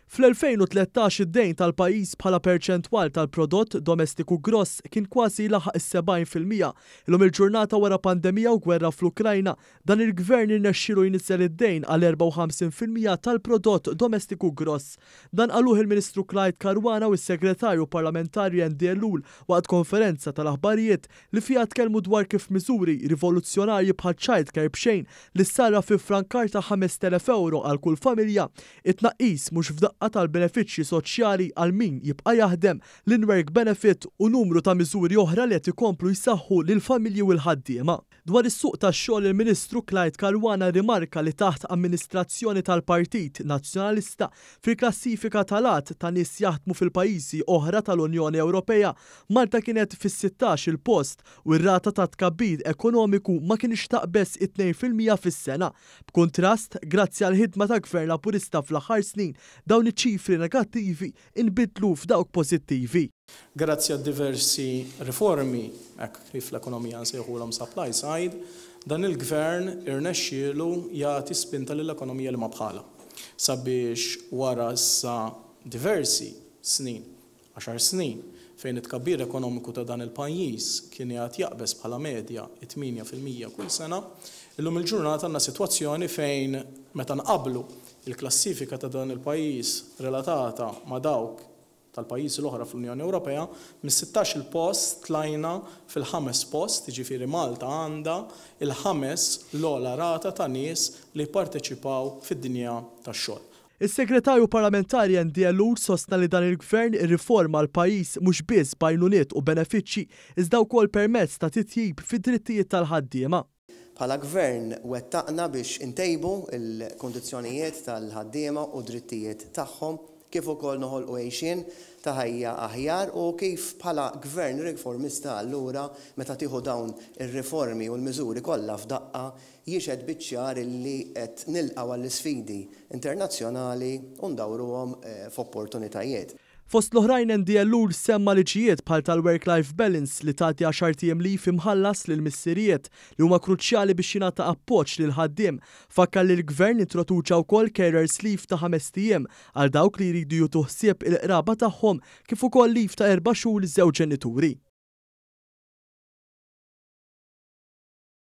Fl-2013 id-dejn tal-pajjiż bħala perċentwal tal-prodott domestiku gross kien kważi laħaq is-70%. Illum il-ġurnata wara pandemija u gwerra fl-Ukrajna, dan il-gvern irnexxielu jniżżel id-dejn għal 54% tal-prodott domestiku gross. Dan qaluh il-Ministru Clyde Caruana u s-Segretarju Parlamentari Andy Ellul waqt konferenza tal-aħbarijiet li fiha tkellmu dwar kif miżuri rivoluzzjonarji bħal child care b'xejn li ssarraf fi ffrankar ta' 5,000 ewro għal kull familja, it-tnaqqis mhux f'daqqa tal-benefiċċji soċjali għal min jibqa' jaħdem, l-in-work benefit u numru ta' miżuri oħra li qed ikomplu jsaħħu lill-familji u l-ħaddiema. Dwar is-suq tax-xogħol il-Ministru Clyde Caruana rrimarka li taħt amministrazzjoni tal-Partit Nazzjonalista fil-klassifika tal-għadd ta' nies jaħdmu fil-pajjiżi oħra tal-Unjoni Ewropea Malta kienet fis-sittax-il post u r-rata ta' tkabbir ekonomiku ma kinitx taqbeż it-2% fis-sena. B'kuntrast, grazzi għall-ħidma ta' Gvern Laburista fl-aħħar snin, dawn iċ-ċifri negattivi nbidlu f'dawk pożittivi. Grazzi għad-diversi riformi, hekk kif fl-ekonomija nsejħulhom supply side, dan il-Gvern irnexxielu jagħti spinta lill-ekonomija li ma bħalha sabiex wara issa diversi snin Għaxar snin, fejn it-tkabbir ekonomiku ta' dan il-pajjiż kien qiegħed jaqbeż bħala medja it-8% kull sena, illum il-ġurnata għandna sitwazzjoni fejn meta nqabblu l-klassifika ta' dan il-pajjiż relatata ma' dawk tal-pajjiżi l-oħra fl-Unjoni Ewropea, mis-sittax-il post tlajna fil-ħames post, jiġifieri Malta għandha l-ħames l-ogħla rata ta' nies li jipparteċipaw fid-dinja tax-xogħol. Is-Segretarju Parlamentari Andy Ellul sostna li dan il-Gvern irriforma l-pajjiż mhux biss b'għajnuniet u benefiċċji iżda wkoll permezz ta' titjib fid-drittijiet tal-ħaddiema. Bħala Gvern wettaqna biex intejbu l-kundizzjonijiet tal-ħaddiema u d-drittijiet tagħhom kif ukoll noħolqu għixien ta' ħajja aħjar u kif bħala Gvern riformista allura meta tieħu dawn ir-riformi u l-miżuri kollha f'daqqa jixhed biċ-ċar illi qed nilqgħu għall-isfidi internazzjonali u ndawruhom f'opportunitajiet. Fost l-oħrajn Andy Ellul semma liġijiet bħal tal-work life balance li tagħti għaxart ijiem leave imħallas lill-missirijiet li huma kruċjali biex jingħata appoġġ lill-ħaddiem. Fakkar li l-Gvern introduċa wkoll carers leave ta' ħamest ijiem għal dawk li jridu jieħdu ħsieb il-qraba tagħhom kif ukoll leave ta' erba' xhur liż-żewġ ġenituri.